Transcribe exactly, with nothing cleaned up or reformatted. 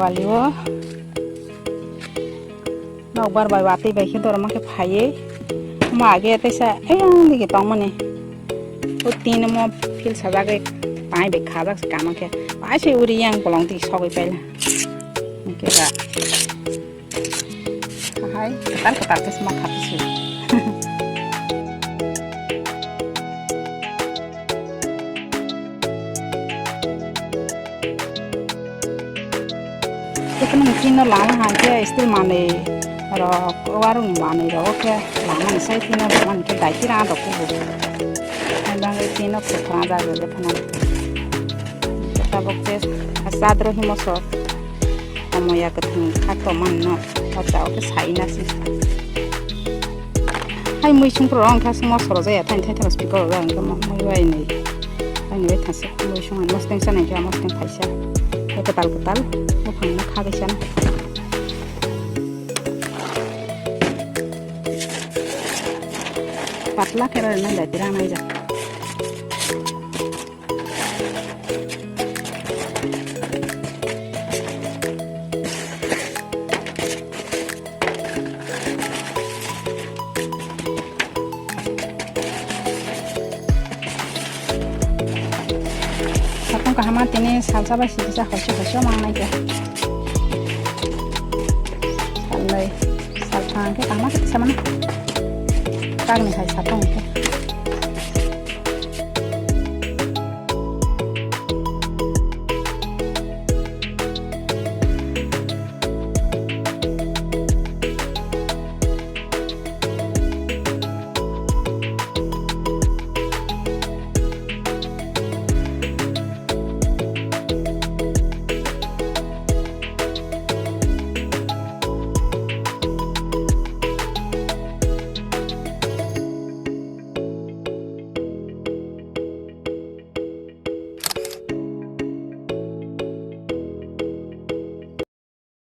Palio. Nokbar bai watwi bai khe dorma khe phaiwi. Omo age teisa ayang digi tongmani. O tin omo phil sajagwi pai bai khajak se kama khe. Pai se uri yang bolong digi sogwi paila. Hwnkhe ba. Ahai, kwtal kwtal khe sma khaphi se. Ekheno tino lama hai khe steel manwi rok, warung manwi rok khe lama ni sai tino lama ni khe dai tira rok kubu. Hai bangwi tino khe khana jaga le phano. Tabok khe sadro himo sok. Omoya kwthwng kha tongmani no, o jao khe sai na se. Hai mui songphuru wngkha se mosoro jaya thani thai thani speaker rok wngkha mo mui bai ni. Ani bai thangsa mui song mosteng sanai kha mosteng phaisa. Hai kwtal kwtal buphang no kha kaisa na. Patla khe rw nai jati rang nai ja. Sakong kahama tini salsa bai sijisa hoiso hoiso mang nai khe. Salnai salthang khe kahama khe samano. Tagni hai sakong khe.